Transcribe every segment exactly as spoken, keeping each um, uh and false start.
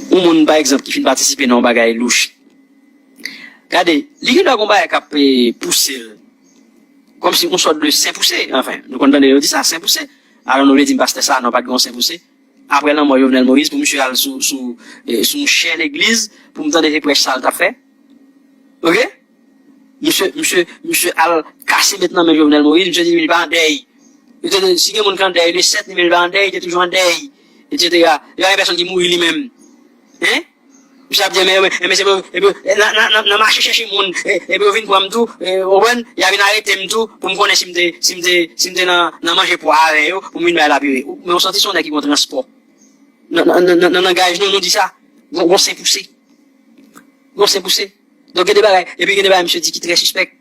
Yon moun, pa egzanp, ki fin patisipe nan yon bagay louch, gade, li gen dwa gen yon bagay k ap, eh, pouse l. Kòmsi yon sòt de sen pouse, anfen, nou konn tande yo di sa, sen pouse. Alò, nou vle di m pastè sa, non, pa t gen yon sen pouse. Apre lanmò Jovenel Moïse, pou misye al sou, sou, eh, sou yon chè legliz, pou m tande se prèch sa l t ap fè. Oke? Misye, misye, misye al kase met nan men Jovenel Moïse, misye di li pa an dèy. Li te, si gen moun ki an dèy, le sèt, li menm li pa an dèy, li te toujou an dèy, etsetera. Li pa gen pèsonn ki mouri li menm. Hein? Misye ap di, men, men, men, se pou, epi, nan, nan, nan, nan mache chèche moun, e, epi yo vin pran m tou, e, ou konprann? Y a vin arete m tou, pou m konnen si m te, si m te, si m te nan, nan manje pwa avè yo, pou m vin bay lapire. Men w santi se yon nèg ki gen yon transpò. Nan, nan, nan, nan, nan langaj nou, nou di sa. Gon, gon sen pouse. Gon sen pouse. Donk, gen de bagay, epi gen de bagay misye di ki trè sispèk.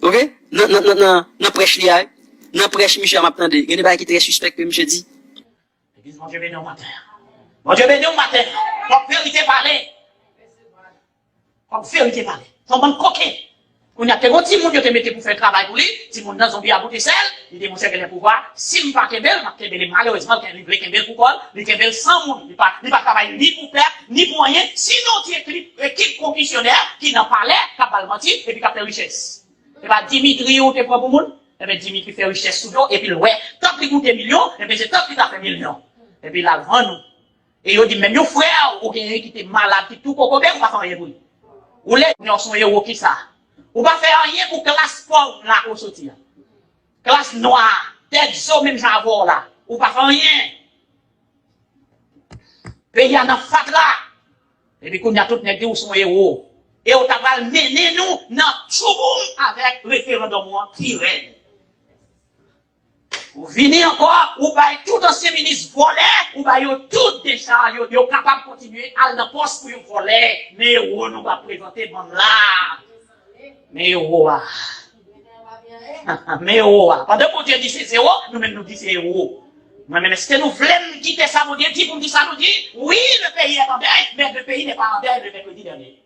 Oke? Nan, nan, nan, nan, nan prèch li a, wi. Nan prèch misye a m ap tande. Gen de bagay ki trè sispèk ke misye di. Legliz, Bondye beni w maten. Bondye beni w maten. Fòk verite pale. Fòk verite pale. Se yon bann koken. Kounye a, te gon timoun yo te mete pou fè travay pou li, timoun nan zonbi a boute sèl, li te monchè gen pouvwa, si m pa kenbe l, m ap kenbe li malerezman, li vle kenbe l pou kò l, li kenbe l san moun, li pa, li pa travay ni pou pèp, ni pou anyen, sinon ti ekip, ekip konkisyonè ki nan palè, k ap ba l manti, epi k ap fè richès. Se pa Dimitri ou te pran pou moun? Enben, Dimitri fè richès sou do, epi l wè, tank li goute milyon, enben, se tank li ta fè milyon. Epi l al vann ou. E yo di, menm yon frè ou genyen ki te malad, ki tou kokobe, ou pa fè anyen pou li. Ou lè, non, se yon ewo ki sa. Ou pa fè anyen pou klas pòv la ou soti a. Klas nwa, tèt zo menm jan avè w la. Ou pa fè anyen. Peyi a nan fatra. Epi kounye a tout nèg di ou se yon ewo. E ou ta pral mennen nou nan tchouboum avèk referandòm ou an ki rèd. Ou vini ankò, ou bay tout ansyen minis vòlè, ou bay yo tout dechaj, yo, yo kapab kontinye al nan pòs pou yo vòlè. Men ewo nou p ap prezante bann la. Men ewo a. Men ewo a. Pandan Bondye di se zewo, nou menm nou di se ewo. Mwen menm, èske nou vle m kite sa Bondye di pou m di sa nou di? Oui, le pays est en deuil, mais le pays n'est pas en deuil le mercredi dernier.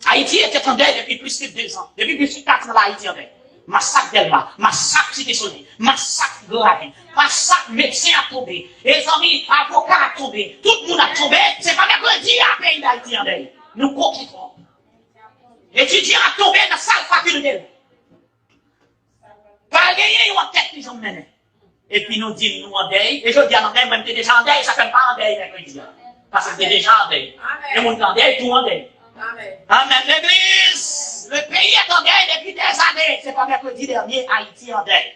Ayiti te an dèy depi plis ke de zan. Depi plis ke kat zan la, Ayiti an dèy. Masak Dèlma, masak Site Solèy, masak Gran Ravin, masak medsen ap tonbe. E zanmi, avoka ap tonbe, tout moun ap tonbe. Se pa mèkredi a peyi Dayiti an dèy. Nou koken twòp. Etidyan ap tonbe nan sal fakilte yo. Pa genyen yon ankèt ki janm mennen. Epi nou di m nou an dèy. E jodi a m an dèy, mwen m te deja an dèy, sa fè m pa an dèy mèkredi a. Paske m te deja an dèy. Gen moun ki an dèy, tou an dèy. Amèn. Legliz, le pays est en deuil depuis des années. Se pa mèkredi dènye Ayiti an dèy.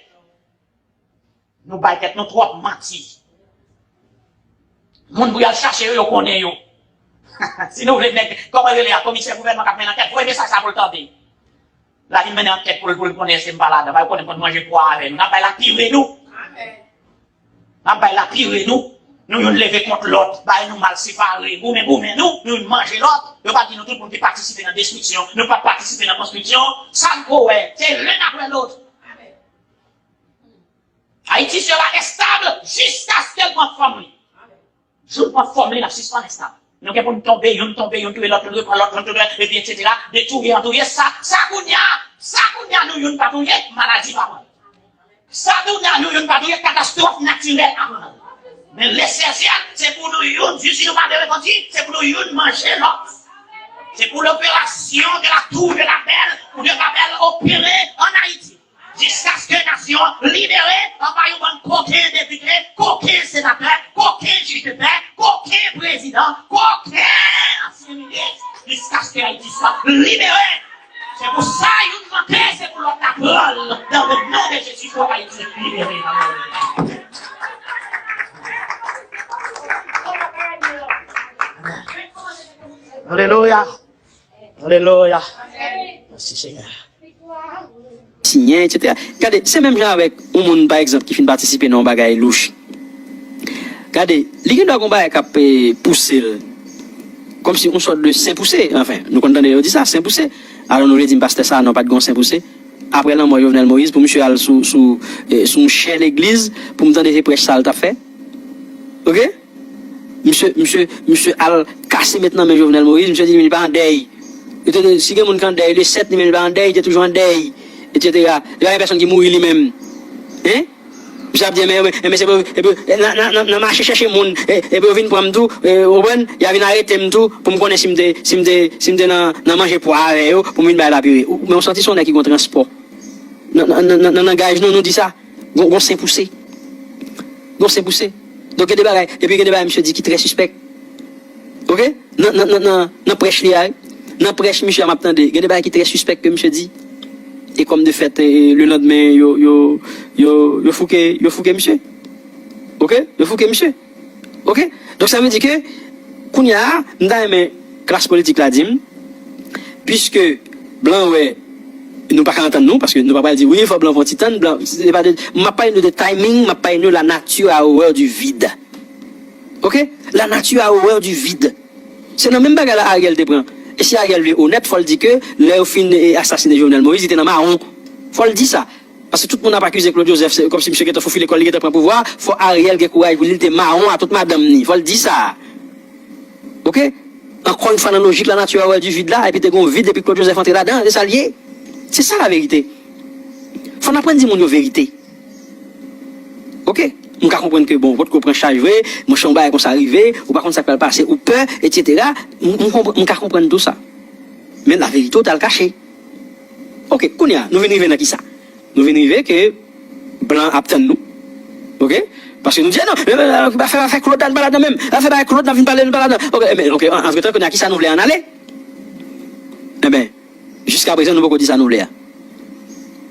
Nou bay tèt nou twòp manti. Moun pou y al chache yo, yo konnen yo. Si nou vle nèg, kòman rele a, komisè gouvènman k ap mennen ankèt, voye mesaj sa pou l tande. L a vin mennen ankèt pou l, pou l konnen èske m pa ladan. Pa yo konnen m konn manje pwa avè nou. N ap bay lapire nou. N ap bay lapire nou. Nou youn leve kont lòt, bay nou mal separe, goumen goumen nou, nou youn manje lòt. Yo pa di nou tout moun ki patisipe nan destriksyon, nou pa t patisipe nan konstriksyon. Sa n ko wè, se l'un après l'autre. Ayiti sera estable jiskaske l pran fòm li. Jou l pran fòm li, l ap sispann estab. Nou gen pou n tonbe, youn tonbe, youn touye lòt, youn reprann lòt, youn touye, epi etsetera. De touye an touye, sa, sa kounye a, sa kounye a nou youn pa touye, maladi pa pran l. Sa kounye a nou youn pa touye, katastwòf natirèl ap pran l. Men lesansyèl, se pou nou youn, jis si nou pa vle repanti, se pou nou youn manje lòt. Se pou l'opération de la Tour de la Belle ou de Babel opere an Ayiti. Jiskaske nasyon an libere anba yon bann koken depite, koken senatè, koken jij de pè, koken prezidan, koken ansyen minis, jiskaske Ayiti swa libere. Se pou sa youn manke, se pou lòt la pran l. Dans le nom de Jésus, fò Ayiti libere. Alelouya. Alelouya. Mèsi, Senyè. Siyen, etsetera. Gade, se menm jan avèk yon moun, pa egzanp, ki fin patisipe nan yon bagay louch. Gade, li gen dwa gen yon bagay k ap, eh, pouse l. Kòmsi yon sòt de sen pouse, anfen, nou konn tande yo di sa, sen pouse. Alò, nou vle di m pastè sa, non, pa t gen yon sen pouse. Apre lanmò Jovenel Moïse, pou misye al sou, sou, eh, sou yon chè legliz, pou m tande se prèch sa l t ap fè. Oke? Misye, misye, misye al kase met nan men Jovenel Moïse, misye di li pa an dèy. Li te, si gen moun ki an dèy, le sèt, li menm li pa an dèy, li te toujou an dèy, etsetera. Li pa gen pèsonn ki mouri li menm. Hein? Misye ap di, men, men, men, se pou, epi, nan, nan, nan, nan mache chèche moun, e, epi yo vin pran m tou, e, ou konprann? Y a vin arete m tou, pou m konnen si m te, si m te, si m te nan, nan manje pwa avè yo, pou m vin bay lapire. Ou, men ou santi se yon nèg ki gon transpò. Nan, nan, nan, nan, nan langaj nou, nou di sa, gon, gon sen pouse. Gon sen pouse. Donk, gen de bagay, epi gen de bagay, misye di ki trè sispèk. Oke? Nan, nan, nan, nan, nan prèch li a, wi. Nan prèch misye a, m ap tande. Gen de bagay ki trè sispèk ke misye di. E kòm de fèt, e, lelandmen, yo, yo, yo, yo fouke, yo fouke misye. Oke? Yo fouke misye. Oke? Donk, sa vle di ke, kounye a, m ta renmen klas politik la di m, piske blan wè, nou pa ka antann nou, paske nou pa pral di, wi, fò blan fè yon ti tann, blan, se pa de, m ap pale nou de timing, m ap pale nou la nature a horreur du vide. Oke? La nature a horreur du vide. Se nan menm bagay la Ariel te pran. E si Ariel vle onèt, fò l di ke lè yo fin, e, asasine Jovenel Moïse, li te nan mawon. Fò l di sa. Paske tout moun ap akize Claude Joseph, se kòmsi misye gentan fou fi lekòl, li gentan pran pouvwa. Fò Ariel gen kouraj pou li, li te mawon a tout madanm ni. Fò l di sa. Oke? Ankò yon fwa nan lojik la nature a horreur du vide la, epi te gen yon vid, epi Claude Joseph antre ladan, se sa l ye. Se sa laverite. Fò n aprann di moun yo verite. Oke? M ka konprann ke, bon, ou potko pran chaj vre, monchè, yon bagay konsa rive, ou pa konn sa k pral pase, ou pè, etsetera. M, m konpr-, m ka konprann tou sa. Men laverite w t al kache. Oke, kounye a, nou vin rive nan kisa? Nou vin rive ke blan ap tann nou. Oke? Paske nou di, "Ah non, afè, afè Claude la, nou pa ladan menm. Afè bagay Claude, n ap vin pale, nou pa ladan." Oke, men, oke, an, antretan, kounye a, kisa nou vle ann ale? Enben, jiska prezan, nou poko di sa nou vle a.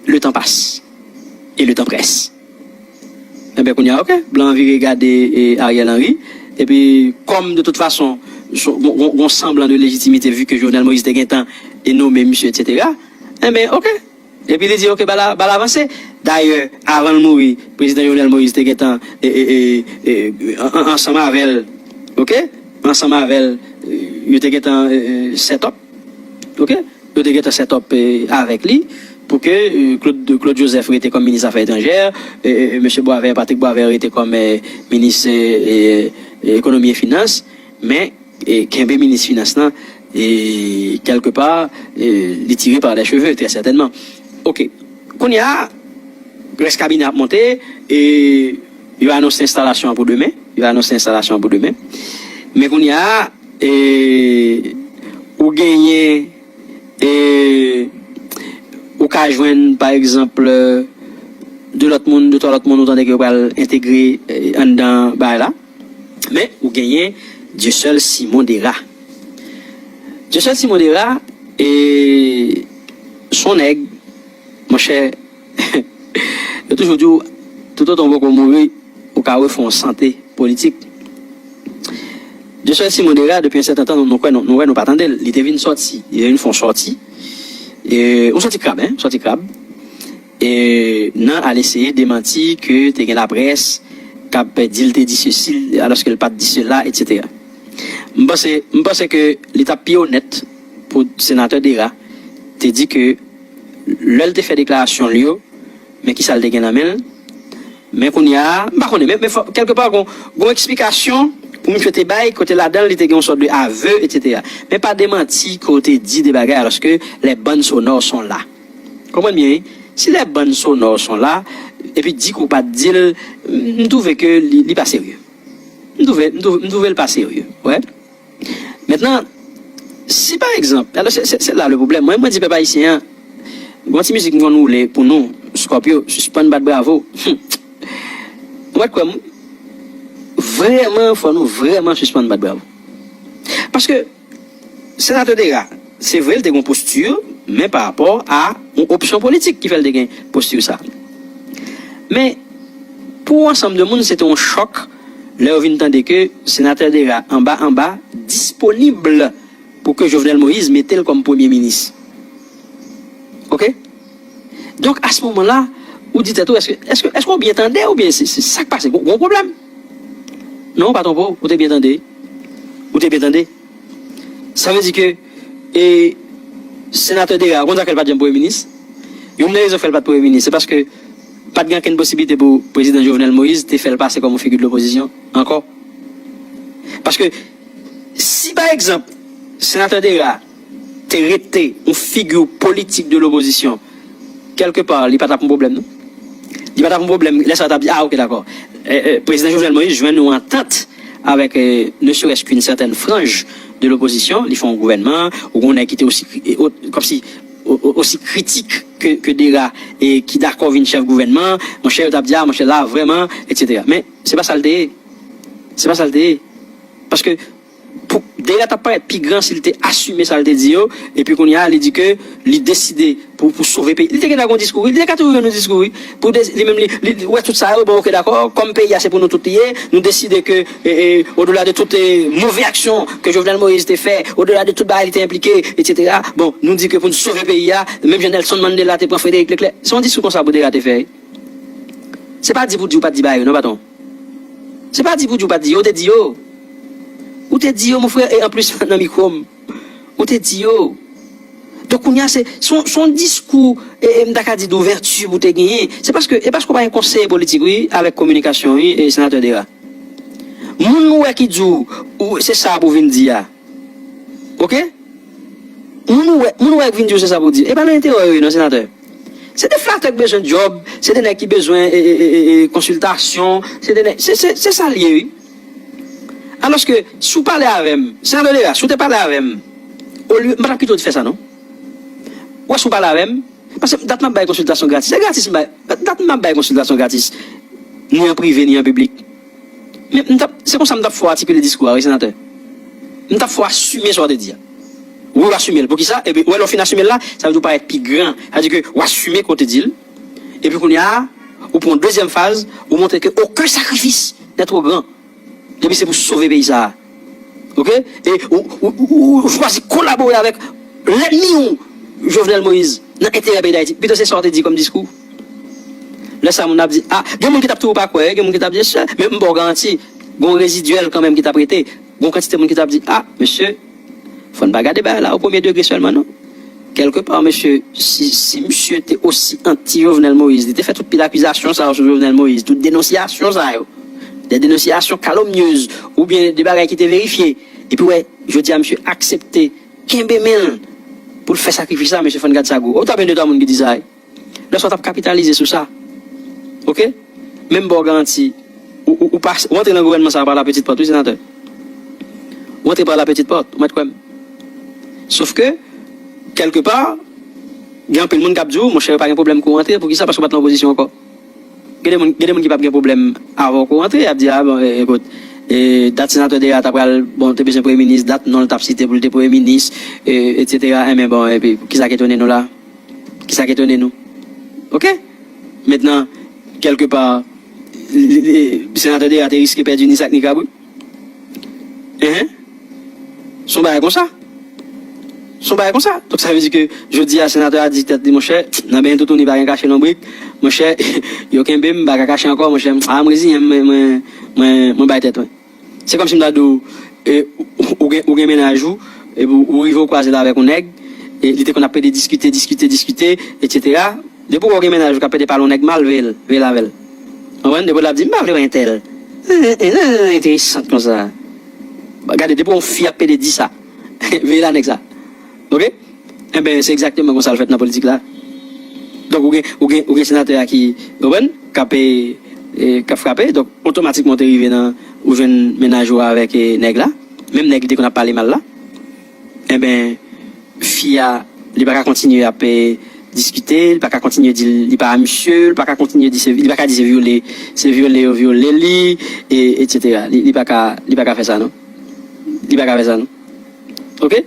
Le temps passe. Et le temps presse. Enben, kounye a, oke, blan vire gade, e, Ariel Henry. Epi, kòm de tout fason, gon, gon, gon sanblan de lejitimite, vi ke Jovenel Moïse te gentan e nome misye, etsetera. Enben, oke. Epi li di, oke, bal la, bal la vanse. Dayè, avan l mouri, prezidan Jovenel Moïse te gentan, e, e, e, e, an, an, ansanm avè l, oke? Ansanm avè l, e, yo te gentan, e, e, set up, oke? Yo te gentan set up, e, avèk li pou ke, e, Claude, Claude Joseph rete kòm minis afè etranjè, e, e, e, mesye Boisvert, Patrick Boisvert rete kòm, e, minis, e, e, e, ekonomi e finans, men, e, kenbe minis finans lan, e, kèlkepa, e, li tire par les cheveux, trè sètènman. Oke. Kounye a, rès kabinè ap monte, e, yo anonse enstalasyon an pou demen. Yo anonse enstalasyon an pou demen. Men kounye a, e, ou genyen, e, ou ka jwenn, pa egzanp, de lòt moun, de twa lòt moun, ou tande ke yo pral entegre, e, anndan bagay la. Men, ou genyen Dieuseul Simon Dera. Dieuseul Simon Dera, e, se yon nèg, monchè, yo toujou di w, toutotan w poko mouri, ou ka refè yon sante politik. Dieuseul Simon Dera, depi yon sèten tan, nou, nou kwè, nou, nou wè, nou pa tande l. Li te vin sòti, li te vin fè yon sòti. E, yon sòti krab, en, sòti krab. E, nan al eseye demanti ke te gen laprès k ap di l te di sesi, alòske l pa t di sela, etsetera. M panse, m panse ke li t ap pi onèt pou senatè Dera te di ke lè l te fè deklarasyon l yo, men kisa l te gen nan men l. Men kounye a, m pa konnen, men, men fò, kèlkepa, gon, gon eksplikasyon pou misye te bay, kote ladan l, li te gen yon sòt de aveu, etsetera. Men pa demanti ke w te di de bagay, alòske les bandes sonores sont là. Konprann byen, wi. Si les bandes sonores sont là, epi di ke w pa t di l, m twouve ke li, li pa serye. M twouve, m twouve, m twouve l pa serye. Wè? Mentnan, si pa egzanp, alò se, se, se la le pwoblèm. Mwen, mwen di pèp ayisyen an, gon ti mizik m konn woule pou nou, Scorpio, sispann bat bravo. Hum. Ou mèt kwè m, vrèman, fò nou vrèman sispann bat bravo. Paske, Senatè Dera, se vre, l te gen yon posti, men pa rapò a yon opsyon politik ki fè l te gen posti sa. Men, pou yon ansanm de moun, se te yon chòk lè yo vin tande ke Senatè Dera, anba anba, disponib pou ke Jovenel Moïse mete l kòm premye minis. Oke? Donk, a se moman la, ou di tèt ou, èske, èske, èske w byen tande oubyen se, se sa k pase? Gon, gon pwoblèm? Non, w pa twonpe w, ou te byen tande. Ou te byen tande. Sa vle di ke, e, senatè Dera, ou konn sa k fè l pa t janm premye minis? Youn nan rezon k fè l pa t premye minis, se paske pa t gen okenn posiblite pou prezidan Jovenel Moïse te fè l pase kòm yon figi de lopozisyon ankò. Paske si, pa egzanp, senatè Dera te rete yon figi politik de lopozisyon, kèlkepa, li pa t ap yon pwoblèm, non. Li pa t ap yon pwoblèm, lè sa yo t ap di, ah, ok, dakò. Eh, eh, Prezidan Jovenel Moïse jwenn yon antant avèk, eh, ne serait-ce qu'une certaine frange de l'opposition, li fè yon gouvènman, ou gen yon nèg ki te osi, eh, o- kòmsi, o- o- osi kritik ke, ke Dera, e ki dakò vin chèf gouvènman, monchè, yo t ap di, ah, monchè, la, vrèman, etsetera. Men, se pa sa l te ye. Se pa sa l te ye. Paske, pou, Dera t ap parèt pi gran si l te asime sa l te di yo, epi kounye a, li di ke li deside pou, pou sove peyi. Li te gentan gon diskou, wi. Li te ka toujou gen yon diskou, wi. Pou de, li menm, li, li, li wè tout sa yo, bon, ok, dakò, kòm peyi a, se pou nou tout li ye, nou deside ke, e, e, au-delà de toute, e, move aksyon ke Jovenel Moïse te fè, au-delà de tout bagay li te enplike, etsetera, bon, nou di ke pou n sove peyi a, menm jan Nelson Mandela te pran Frederick Leclerc. Se yon diskou konsa pou Dera te fè, wi. Se pa di pou di ou pa t di bagay yo, non, patwon. Se pa di pou di ou pa t di yo, ou te di yo. Ou te di yo, mon frè, e anplis, nan mikwo m. Ou te di yo. Donk, kounye a, se, se yon, se yon diskou, e, e, m ta ka di, douvèti pou te genyen. Se paske, e paske w pa gen konseye politik, wi, avèk kominikasyon, wi, e, senatè Dera. Moun ou wè ki di w, ou, se sa pou vin di a. Ok? Moun ou wè, moun ou wè k vin di w se sa pou di. E pa nan enterè yo, non, senatè. Se de flatè k bezwen djòb, se de nèg ki bezwen, e, e, e, e, e, konsiltasyon, se de nèg, se, se, se sa l ye, wi. Alòske, si w pale avè m, senatè Dera, si w te pale avè m, olye, m pa t ap kite w te fè sa, non. Ou wè, si w pale avè m, paske dat m ap bay konsiltasyon gratis. Se gratis m bay, dat m ap bay konsiltasyon gratis. Ni an prive, ni an piblik. Men m t ap, se konsa m t ap fè w atikile diskou a, wi, senatè. M t ap fè w asime sa w te di a. Wi, w asime l. Poukisa? Epi, wè, lè w fin asime l la, sa vle di w parèt pi gran. Sa vle di ke w asime ke w te di l. Epi kounye a, ou pran yon dezyèm faz, ou montre ke okenn sakrifis n'est trop grand. Depi se pou sove peyi sa a. Ok? E ou, ou, ou, ou, ou chwazi kolabore avèk lènmi w, Jovenel Moïse, nan enterè peyi Dayiti. Pito se sa w te di kòm diskou. Lè sa moun ap di, ah, gen moun ki t ap tou pa kwè, gen moun ki t ap di, sè, men m ba w garanti, gen yon rezidyèl kanmenm ki t ap rete. Gen yon kantite moun ki t ap di, ah, mesye, fò n pa gade bagay la o premye degre sèlman, non. Kèlkepa, mesye, si, si misye te osi anti Jovenel Moïse, li te fè tout pil akizasyon sa yo sou Jovenel Moïse, tout denonsyasyon sa yo, de denonsyasyon kalomnyez, oubyen de bagay ki te verifye, epi wè, jodi a, misye aksepte kenbe men l pou l fè sakrifis la, mesye, fò n gad sa gou. Ou ta gen de twa moun ki di sa, wi. Lè sa w t ap kapitalize sou sa. Ok? Men m ba w garanti, ou, ou, ou pa, ou antre nan gouvènman sa a pa la petite porte, wi, senatè. Ou antre pa la petite porte, ou mèt kwè m. Sof ke, kèlkepa, gen anpil moun k ap di w, monchè, yo pa gen pwoblèm kou w antre, poukisa? Paske w pa t nan opozisyon ankò. Gen de moun, gen de moun ki p ap gen pwoblèm avè w kou w antre, y ap di, ah, bon, e, ekout, e, dat senatè Dera ta pral, bon, te bezwen premye minis, dat non l t ap site pou l te premye minis, e, etsetera. Enben, bon, epi, kisa k etone nou la? Kisa k etone nou? Ok? Mentnan, kèlkepa, li, li, senatè Dera te riske pèdi ni sak ni krab, wi. Enhen. Se yon bagay konsa. Se yon bagay konsa. Donk, sa vle di ke jodi a, senatè a di tèt li, monchè, nan benyen toutouni pa gen kache lonbrik. Monchè, yo kenbe m, m pa ka kache ankò, monchè. A, m reziyen m, mwen, mwen, mwen, mwen bay tèt mwen. Se kòmsi m ta di w, e, ou, ou gen, ou gen mennaj ou, epi ou, ou rive ou kwaze l avèk yon nèg, e li te konn ap pede diskite, diskite, diskite, etsetera. Depi w gen mennaj ou k ap pede pale yon nèg mal, veye l, veye l avè l. Konprann? Depi l ap di, "M pa vle wè entèl." Nan, nan, nan, nan, enteresan konsa. Gade, depi yon fi ap pede di sa, veye l a nèg sa. Ok? Enben, se egzakteman konsa l fèt nan politik la. Donk, ou gen, ou gen, ou gen senatè a ki, konprann? K ap, e, e, k ap frape. Donk, otomatikman, ou te rive nan, ou jwenn mennaj ou avèk, e, nèg la. Menm nèg li te konn ap pale mal la. Enben, fi a, li pa ka kontinye ap, e, diskite, li pa ka kontinye di li pa a misye, li pa ka kontinye di se, li pa ka di se vyole, se vyole yo vyole li, e, etsetera. Li, li pa ka, li pa ka fè sa, non. Li pa ka fè sa, non. Ok?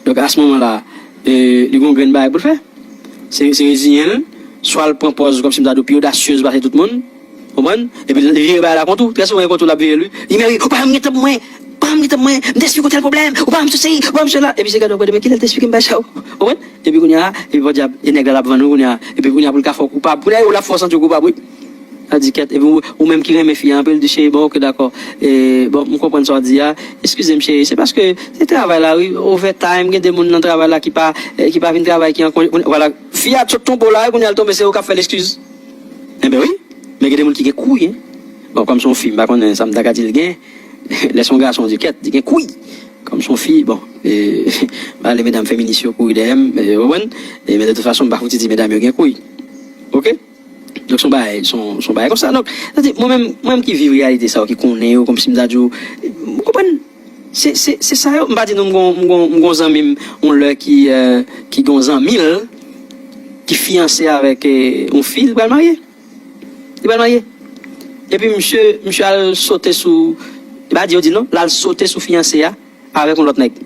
Donk, a se moman la, e, li gen yon grenn bagay pou l fè. Se, se reziyen l, swa l pran pòz kòmsi m ta di w pi odasyez pase tout moun, konprann? Epi l vire bagay la kont ou. Trè souvan, e kont ou l ap vire l, wi. Li, "Men wi, ou pa janm gen tan pou mwen, ou pa janm gen tan pou mwen, m te esplike w tèl pwoblèm, ou pa janm sou seri, ou pa janm sela." Epi se gade w, "Men kilè l te esplike m bagay sa yo?" Konprann? Epi kounye a, epi podyab, e nèg la l ap vann ou kounye a. Epi kounye a, pou l ka fè w koupab, kounye a, ou l ap fè w santi w koupab, wi. Sa di kèt, epi ou, ou menm ki renmen fi a anpil, di, "Cheri, bon, ok, dakò. E, bon, m konprann sa w di a. Eskize m, cheri, se paske se travay la, wi, overtime, gen de moun nan travay la ki pa, e, ki pa vin travay, ki an konje." Vwala, fi a sot tonbe w la, e kounye a l tonbe, se ou k ap fè l eskiz. Enben wi, men gen de moun ki gen kouy, en. Bon, kòm se yon fi, m pa konnen sa m ta ka di l gen. Lè se yon gason, di kèt, li gen kouy. Kòm se yon fi, bon, e, m pa vle medam feminis yo kouri dèyè m, e, ou konprann? E, men de tout fason, m pa fouti di medam yo gen kouy. Ok? Donk, se yon bagay, se yon, se yon bagay konsa. Donk, sa di, mwen menm, mwen menm ki viv reyalite sa yo, ki konnen yo, kòmsi m ta di w, ou konprann? Se, se, se sa yo. M pa di nou, m gon, m gon, m gon zanmi m, yon lè ki, euh, ki gon zanmi l, ki fiyanse avèk, euh, yon fi, li pral marye. Li pral marye. Epi misye, misye al sote sou, li pa di yo di non, l al sote sou fiyanse a avèk yon lòt nèg.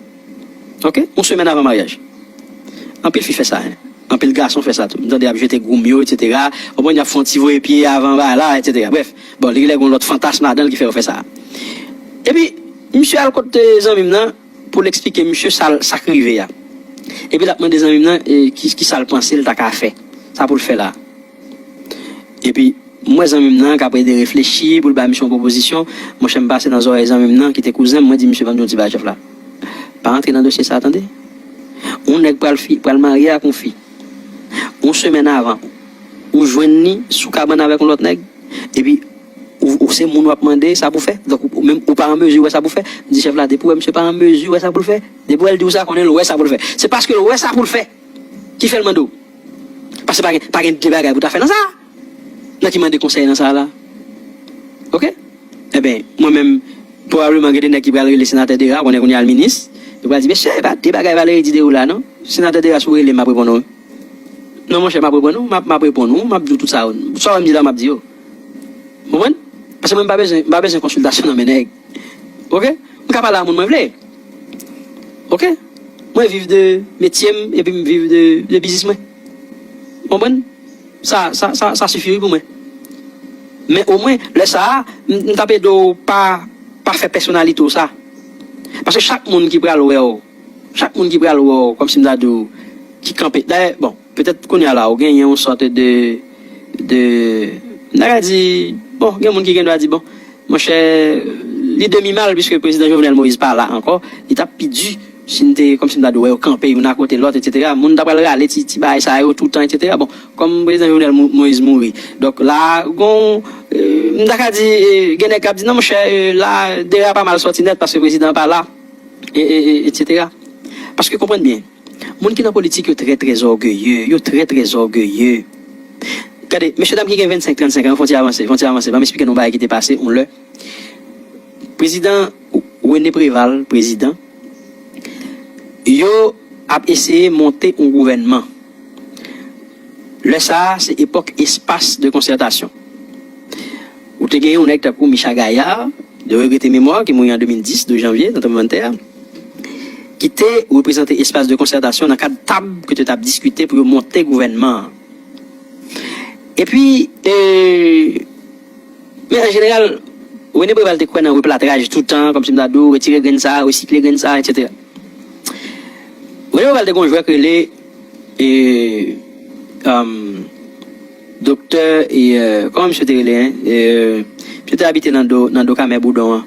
Oke? Yon semèn avan maryaj. Anpil fi fè sa, en. Anpil gason fè sa tou. M tande y ap jete gwoum yo, etsetera. Ou konprann, y ap fè yon ti voye pye avan bagay la, etsetera. Brèf, bon, li gen lè gen yon lòt fantasm ladan l ki fè yo fè sa. Epi, misye al kot, eh, zanmi m nan pou l eksplike misye sa, sa k rive a. Epi l ap mande zanmi m nan, eh, ki, ki sa l panse l ta ka fè. Sa pou l fè la. Epi, m wè zanmi m nan k ap ede reflechi pou l bay misye yon pwopozisyon. Monchè, m pase nan zòrèy zanmi m nan ki te kouzen m, mwen di misye, ban m di yon ti bagay chèf la. Pa antre nan dosye sa a, tande. Yon nèg pral fi, pral marye ak yon fi. Yon semèn avan, ou jwenn li sou kabann avèk yon lòt nèg, epi ou, ou se moun w ap mande sa pou fè. Donk, ou menm, ou pa an mezi wè sa pou fè. M di chèf la, depi w wè misye pa an mezi wè sa pou l fè, depi w wè l di w sa, konnen l wè sa pou l fè. Se paske l wè sa pou l fè ki fè l mande w. Paske pa gen, pa gen de bagay pou ta fè nan sa. Nan ki mande konsèy nan sa la. Oke? Enben, mwen menm, pwobableman gen de nèg ki pral rele senatè Dera, konnen kounye a l minis, yo pral di, mesye, e pa de bagay Valery di de ou la, non. Senatè Dera, si w rele m, m ap reponn ou. Non, monchè, m ap reponn ou, m ap, m ap reponn ou, m ap di w tout sa, sa w wè m di la, m ap di yo. Ou konprann? Paske mwen, m pa bezwen, m pa bezwen konsiltasyon nan men nèg. Oke? M ka pale a moun mwen vle. Oke? Mwen viv de metye m, epi m viv de, de biznis mwen. Ou konprann? Sa, sa, sa, sa sifi wi pou mwen. Men omwen, lè sa a, m, m t ap ede w pa, pa fè pèsonalite w sa. Paske chak moun ki pral wè w, chak moun ki pral wè w, kòmsi m ta di w, ki kanpe. Dayè, bon, petèt kounye a la, ou genyen yon sòt de, de, m ta ka di, bon, gen moun ki gen dwa di, bon, monchè, li demi mal, piske prezidan Jovenel Moïse pa la ankò, li t ap pi di si n te, kòmsi m ta di w, wè yo kanpe youn akote lòt, etsetera. Moun ta pral rale ti, ti bagay sa yo toutan, etsetera. Bon, kòm prezidan Jovenel Mo-, Moïse mouri. Donk la, gon, euh, m ta ka di, euh, gen nèg k ap di, non, monchè, euh, la, Dera pa mal sòti nèt paske prezidan an pa la, e, e, e, etsetera. Paske konprann byen, moun ki nan politik yo trè, trè zògeye, yo trè, trè zògeye. Gade, mesye dam ki gen vennsenk, trannsenk an, fò n ti avanse, fò n ti avanse. Ban m eksplike nou bagay ki te pase yon lè. Prezidan René Préval, prezidan, yo ap eseye monte yon gouvènman. Lè sa a, se epòk espas de konsètasyon. Ou te gen yon nèg tankou Micha Gaillard, de regrete memwa, ki mouri an de mil dis, douz janvye, nan tranblemanntè a, ki te reprezante espas de konsètasyon nan kad tab ke yo t ap diskite pou yo monte gouvènman an. Epi, e, men an jeneral, René Préval te kwè nan replatraj toutan, kòmsi m ta di w, retire grenn sa, resikle grenn sa, etsetera. René Préval te gen yon jwèt k rele, e, um, doktè, e, e, kòman misye te rele, en? E, misye te abite nan do, nan do kamè Boudon an.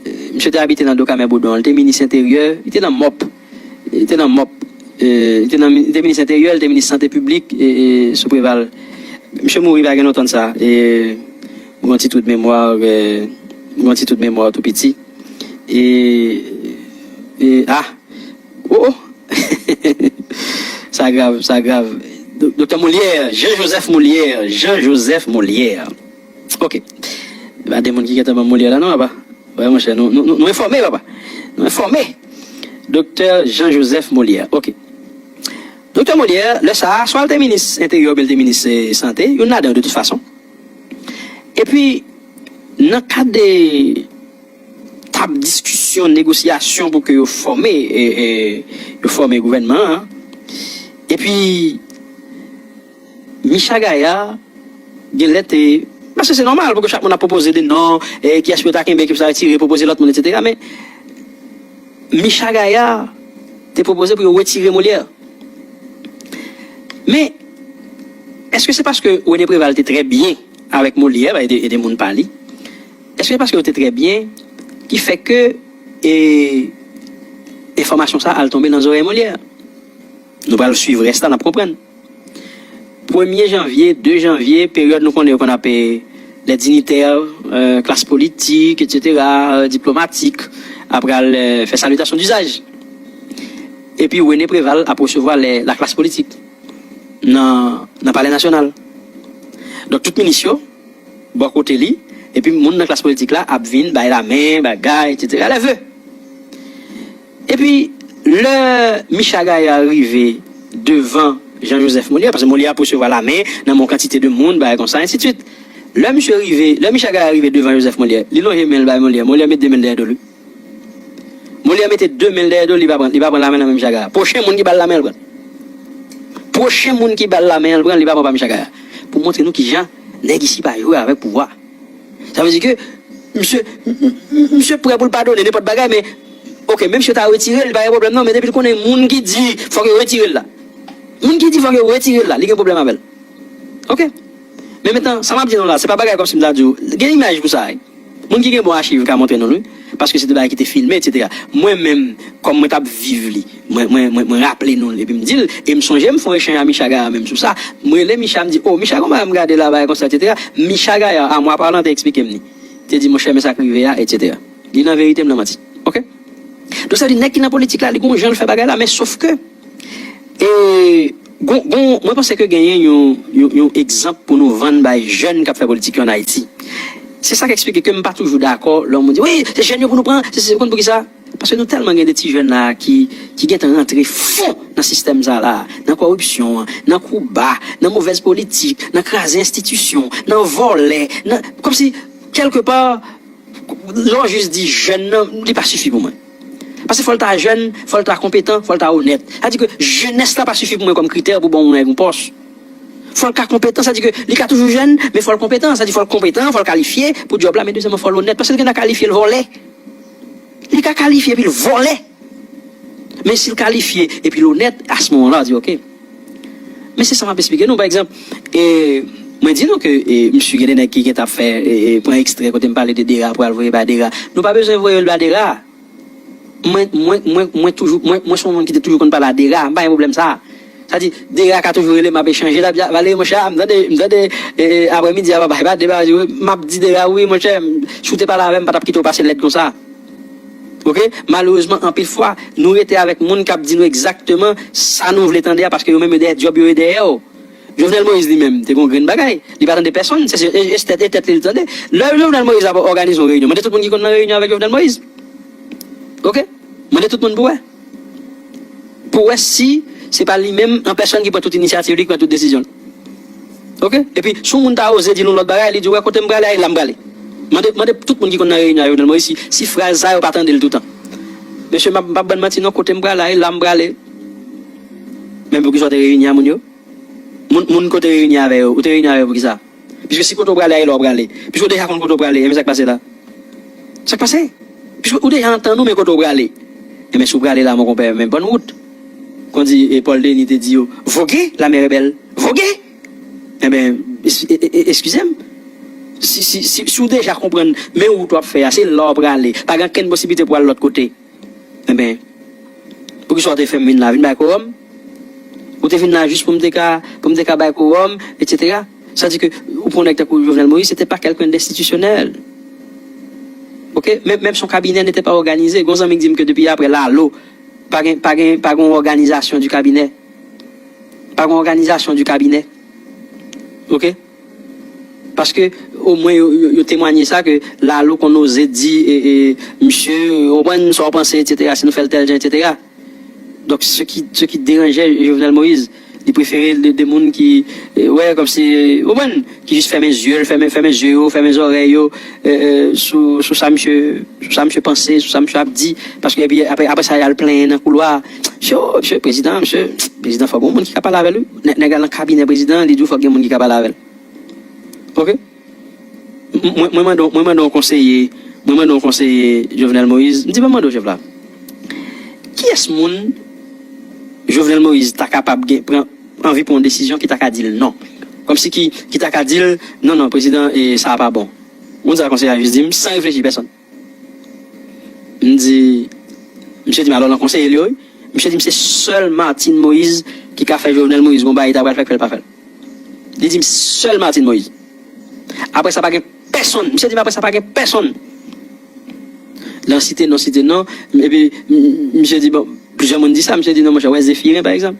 E, misye te abite nan do kamè Boudon an. Li te minis enteryè, li te nan mòp. Li te nan mòp. E, li te nan, li te minis enteryè, li te minis sante piblik, e, e, sou Preval. Misye mouri pa gen lontan de sa. E, m gen yon ti twout memwa, e, m gen yon ti twout memwa tou piti. E, e, ah! Oh, oh! Sa grav, sa grav. Do-, Doktè Molière, Jean-Joseph Molière, Jean-Joseph Molière. Ok. Pa de moun ki gentan ban m Molière la, non, papa? Wè, monchè, nou, nou, nou, nou enfòme, papa. Nou enfòme. Doktè Jean-Joseph Molière. Ok. Doktè Molière, lè sa a, swa l te minis enteryè oubyen l te minis, eh, sante, youn ladan yo, de tout fason. Epi, nan kad de tab diskisyon, negosyasyon pou ke yo fòme, eh, eh, yo fòme gouvènman an. Epi, Micha Gaillard, genlè te, paske se nòmal pou ke chak moun ap pwopoze de non, eh, kiyès pou yo ta kenbe, kiyès pou yo ta retire, pwopoze lòt moun, etsetera. Men, Micha Gaillard te pwopoze pou yo retire Molière. Men, èske se paske René Préval te trè byen avèk Molière, e de, e de moun pa li? Èske se paske yo te trè byen ki fè ke, e, enfòmasyon sa al tonbe nan zòrèy Molière? Nou pral swiv rès la, n ap konprann. Premye janvye, de janvye, peryòd nou konnen yo konn ape les dignitaires, euh, klas politik, etsetera, euh, diplomatik, ap pral, euh, fè salitasyon dizaj. Epi René Préval ap resevwa lè, la klas politik nan, nan Palè Nasyonal. Donk, tout minis yo, bò kote li, epi moun nan klas politik la ap vin bay lamen, bagay, etsetera, les vœux. Epi, lè Michagaya rive devan Jean Joseph Molière, paske Molière ap resevwa lamen nan men yon kantite de moun, bagay konsa, ensidswit. Lè misye rive, lè Michagaya rive devan Joseph Molière, li lonje men l bay Molière, Molière met de men l dèyè do li. Molière mete de men l dèyè do li, li pa pran, li pa pran lamen nan men Michagaya. Pwochen moun ki ba l lamen, l pran. Pwochen moun ki ba l lamen an, l pran, li pa pran pa Michagaya. Pou montre nou kijan nèg isi pa jwe avèk pouvwa. Sa vle di ke misye, m- m- m- misye prè pou l padone nenpòt bagay, men, oke, menm si yo ta retire l, li pa gen pwoblèm non, men depi l konnen moun ki di fòk yo retire l la. Moun ki di fòk yo retire l la, li gen pwoblèm avè l. Oke? Men mentnan, sa m ap di nou la, se pa bagay kòmsi m ta di w, gen imaj pou sa, wi. Moun ki gen bon achiv ka montre nou l, wi. Paske se de bagay ki te filme, etsetera. Mwen menm, kòm mwen t ap viv li, mwen, mwen, mwen, mwen raple nou l, epi m di l, e m sonje m fè yon echanj a Michagaya menm sou sa. Mwen rele Micha, m di, o, Micha, gon bagay m gade la, bagay konsa, etsetera. Michagaya, a mwa palan, te eksplike m li. Te di, monchè, men sa k rive a, etsetera. Li nan verite, m nan manti. Oke? Donk, sa vle di, nèg ki nan politik la, li gon jan l fè bagay la, men sof ke, e, gon, gon, mwen panse ke genyen yon, yon, yon egzanp pou nou vann bay jèn k ap fè politik yo ann Ayiti. Se sa k eksplike ke m pa toujou dakò lè yon moun di, wi, se jèn yo pou nou pran, se, se, ou konn poukisa? Paske nou tèlman gen de ti jèn la ki, ki gentan rantre fon nan sistèm sa la, nan kòripsyon an, nan kou ba, nan movèz politik, nan kraze enstitisyon, nan vòlè, nan, kòmsi, kèlkepa, lè w jis di jèn nan, li pa sifi pou mwen. Paske fò l ta jèn, fò l ta konpetan, fò l ta onèt. Sa di ke jenès la pa sifi pou mwen kòm kritè pou bon moun nan yon pòs. Fò l ka konpetan, sa di ke li ka toujou jèn, men fò l konpetan. Sa di fò l konpetan, fò l kalifye pou djòb la, men dezyèmman, fò l onèt. Paske l gentan kalifye, l vòlè. Li ka kalifye epi l vòlè. Men si l kalifye epi l onèt, a se moman la, w di, oke. Men se sa m ap eksplike nou. Pa egzanp, e, mwen di nou ke, e, misye gen de nèg ki gentan ap fè, e, e, pran ekstrè kote m pale de Dera pou al voye ba Dera. Nou pa bezwen voye l ba Dera. Mwen, mwen, mwen, mwen toujou, mwen, mwen se yon moun ki te toujou konn pale a Dera, m pa gen pwoblèm sa. Sa di, Dera ka toujou rele m, ap echanje, l ap di, a, Valery, monchè, a, m tande, m tande, e, e, aprèmidi a, papa, e pa Dera, di, m ap di Dera, wi, monchè, m- si w te pale avè m, m pa t ap kite w pase lèd konsa. Oke? Malerezman, anpil fwa, nou rete avèk moun k ap di nou egzakteman sa nou vle tande a, paske yo menm yo dèyè djòb yo, yo dèyè yo. Jovenel Moïse li menm, te gon grenn bagay. Li pa tande pèsonn, se, se, e, e tèt, e tèt li l tande. Lè Jovenel Moïse ap òganize yon reyinyon, mande tout moun ki konn nan reyinyon avèk Jovenel Moïse. Oke? Mande tout moun pou wè. Pou wè si se pa li menm an pèsonn ki pran tout inisyativ li, ki pran tout desizyon l. Oke? Epi, si yon moun ta oze di l yon lòt bagay, li di, wè, kote m prale a, e la m prale. Mande, mande tout moun ki konn nan reyinyon a Jovenel Moïse si, si fraz sa yo pa tande l toutan. Mesye, m ap, m p ap bann manti non, kote m prale a, e la m prale. Men poukisa w te reyini a moun yo? Moun, moun ke w te reyini avè yo, ou te reyini avè yo poukisa? Piske si kote w prale a, e la w prale. Piske w deja konn kote w prale, enben sa k pase la? Sa k pase? Piske ou deja antann ou, men kote w prale. Enben, si w prale la, mon konpè, men bòn wout. Kon di, e, Paul Denis te di yo, voguez, la mer est belle, voguez! Enben, es- e- e- e- eskize m. Si, si, si, si w deja konprann, men wout w ap fè a, se la w prale. Pa gen okenn posiblite pou w al lòt kote. Enben, poukisa w te fè m vin la? Vin bay kowòm? Ou te vin la jis pou m te ka, pou m te ka bay kowòm, etsetera. Sa di ke ou pran nèg tankou Jovenel Moïse, se te pa kèlken d enstitisyonèl. Oke? Menm, menm son kabinè n'était pas organisé. Gon zanmi k di m ke depi apre Lalo, pa gen, pa gen, pa gen yon òganizasyon di kabinè. Pa gen òganizasyon di kabinè. Oke? Paske, omwen, yo, yo, yo temwanye sa ke Lalo konn oze di, e, e, misye, ou konprann sa w panse, etsetera, si nou fè l tèl jan, etsetera. Donk, ce qui, ce qui dérangeait Jovenel Moïse, li prefere de, de moun ki, e, wè, kòmsi, ou konprann, ki jis fèmen zye l, fèmen, fèmen zye yo, fèmen zòrèy yo, e, e, sou, sou sa misye, sou sa misye panse, sou sa misye ap di. Paske, epi, apre, apre sa, y al plenyen nan koulwa. Misye, o, misye, prezidan, misye, prezidan, fòk gen moun ki ka pale avè l, wi. Nè- Nèg la nan kabinè prezidan, li di w fòk gen moun ki ka pale avè l. Oke? M- Mwen, mwen mande, mwen mande yon konseye, mwen mande yon konseye Jovenel Moïse, m di, ban m mande w, chèf la. Kiyès moun Jovenel Moïse ta kapab gen, pran, anvi pran yon desizyon ki ta ka di l non? Kòmsi ki, ki ta ka di l, non, non, prezidan, e, sa a pa bon. Moun sa konseye a jis di m, san reflechi pèsonn. M di, misye di m, alò, l an konseye l yo, wi. Misye di m, se sèl Martine Moïse ki ka fè Jovenel Moïse gon bagay, li ta pral fè, fè l pa fè l. Li di m, sèl Martine Moïse. Apre sa, pa gen pèsonn. Misye di m, apre sa, pa gen pèsonn. Lè w site non, site non. Epi, m- misye di, bon, plizyè moun di sa, misye di, non, monchè, wè, Zephirin, pa egzanp.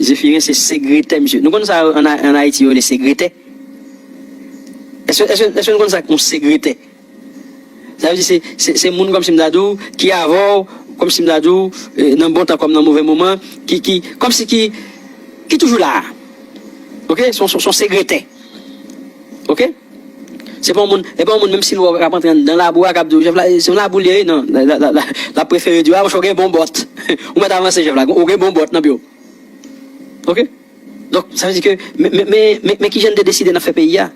Zephirin, se segretè, misye. Nou konn sa, ann A- ann Ayiti, yo rele segretè. Èske, èske, èske nou konn sa k yon segretè? Sa vle di se, se, se moun kòmsi m ta di w, ki avè w, kòmsi m ta di w, eh, nan bon tan kòm nan move moman, ki, ki, kòmsi ki, ki toujou la a. Oke? Se yon, se yon, se yon segretè. Oke? Se pa yon moun, se pa yon moun, menm si l wè w k ap antre anndan labou a, k ap di w, "Jèf la, se yon labou li ye, non, la, la, la, la, l ap prefere di w, a, monchè, w gen bon bòt." Ou mèt avanse, jèf la, ou gen bon bòt nan pye w. Oke? Donk, sa vle di ke, men, men, men, men, men ki jan n te deside n ap fè peyi a?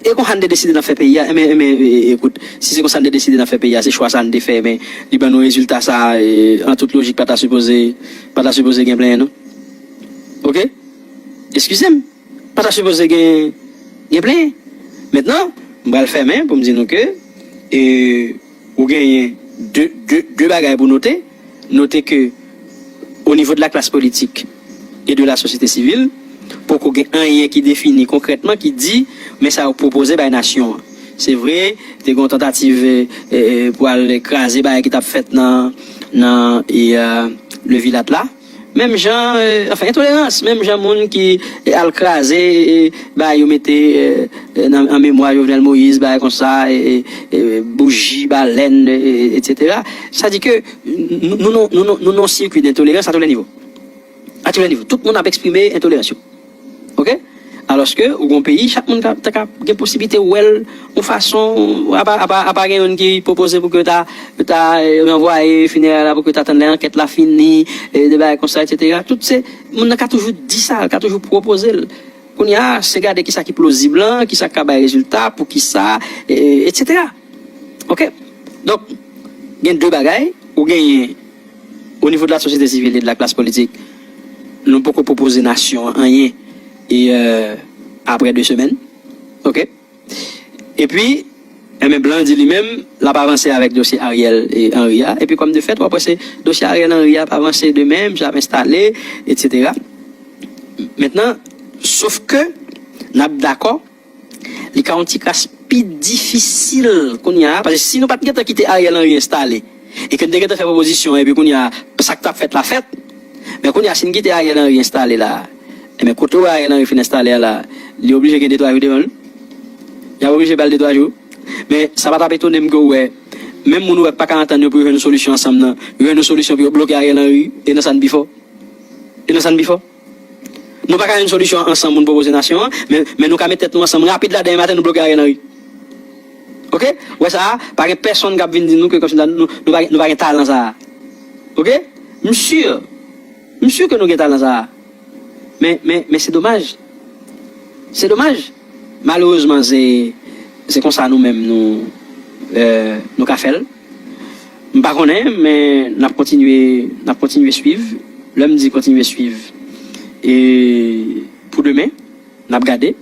E konsa n te deside n ap fè peyi a, enben, enben, e, e, ekout, si se konsa n te deside n ap fè peyi a, se chwa sa n te fè, men li ban nou rezilta sa, e, an tout lojik, pa ta sipoze, pa ta sipoze gen plenyen, non. Oke? Eskize m. Pa ta sipoze gen, gen plenyen. Mentnan, m pral fèmen pou m di nou ke, e, ou genyen de, de, de bagay pou note. Note ke, o nivo de la klas politik e de la sosyete sivil, poko gen anyen ki defini konkrètman, ki di, men sa yo pwopoze bay nasyon an. Se vre, te gen yon tantativ, e, e, pou al kraze bagay ki t ap fèt nan, nan, e, e, Le Vilat la. Menm jan, e, anfen, entolerans, menm jan moun ki, e, al kraze, e, bagay yo mete, e, e, nan, an memwa Jovenel Moïse, bagay konsa, e, e, e, bouji, balèn, e, e, etsetera. Sa di ke nou, nou, nou, nou, nou nan yon sirkwi d entolerans a tou lè nivo. A tou lè nivo. Tout moun ap eksprime entolerans yo. Oke? Alòske, ou gon peyi, chak moun ka, ta ka gen posiblite wè l yon fason, apa, apa, apa gen youn ki pwopoze pou ke ta, ta, e, ranvwaye finerè la, pou ke ta tann lè ankèt la fini, e, de bagay konsa, etsetera. Tout se, moun nan ka toujou di sa, ka toujou pwopoze l. Kounye a, se gade kisa ki plozib lan, kisa k ka bay rezilta, poukisa, e, etsetera. Oke? Donk, gen de bagay, ou genyen o nivo de la sosyete sivil e de la klas politik, nou poko pwopoze nasyon an anyen, e, e, apre de semèn. Oke? Epi, enben, Blan di li menm, l ap avanse avèk dosye Ariel e Henry a. Epi, kòm de fèt, w ap wè se dosye Ariel Henry a ap avanse de menm, jan ap enstale, etsetera. Mentnan, sof ke n ap dakò, li ka yon ti kras pi difisil kounye a, paske si nou pa t gentan kite Ariel Henry enstale, e ke n te gentan fè pwopozisyon, epi kounye a, sa k t ap fèt la fèt, men kounye a, si n kite Ariel Henry enstale la, enben, kote w wè Ariel Henry fin enstale a la, li oblije gen de twa jou devan l. Y ap oblije ba l de twa jou. Men, sa pa t ap etone m ke w wè, menm moun ou wè k pa ka antann yo pou yo jwenn yon solisyon ansanm nan, yo jwenn yon solisyon pou yo bloke Ariel Henry, e nan sa n pi fò. E nan sa n pi fò. Nou pa ka jwenn solisyon ansanm pou n pwopoze nasyon an, men, men nou ka met tèt nou ansanm rapid la, demen maten nou bloke Ariel Henry. Oke? Ou wè sa a, pa gen pèsonn k ap vin di nou ke kòmsi nou, nou pa, nou pa gen talan sa a. Oke? M si, m si ke nou gen talan sa a. Men, men, men se domaj. Se domaj. Malerezman, se, se konsa nou menm nou, e, nou ka fè l. M pa konnen, men n ap kontinye, n ap kontinye swiv. Lè m di kontinye swiv, e pou demen, n ap gade.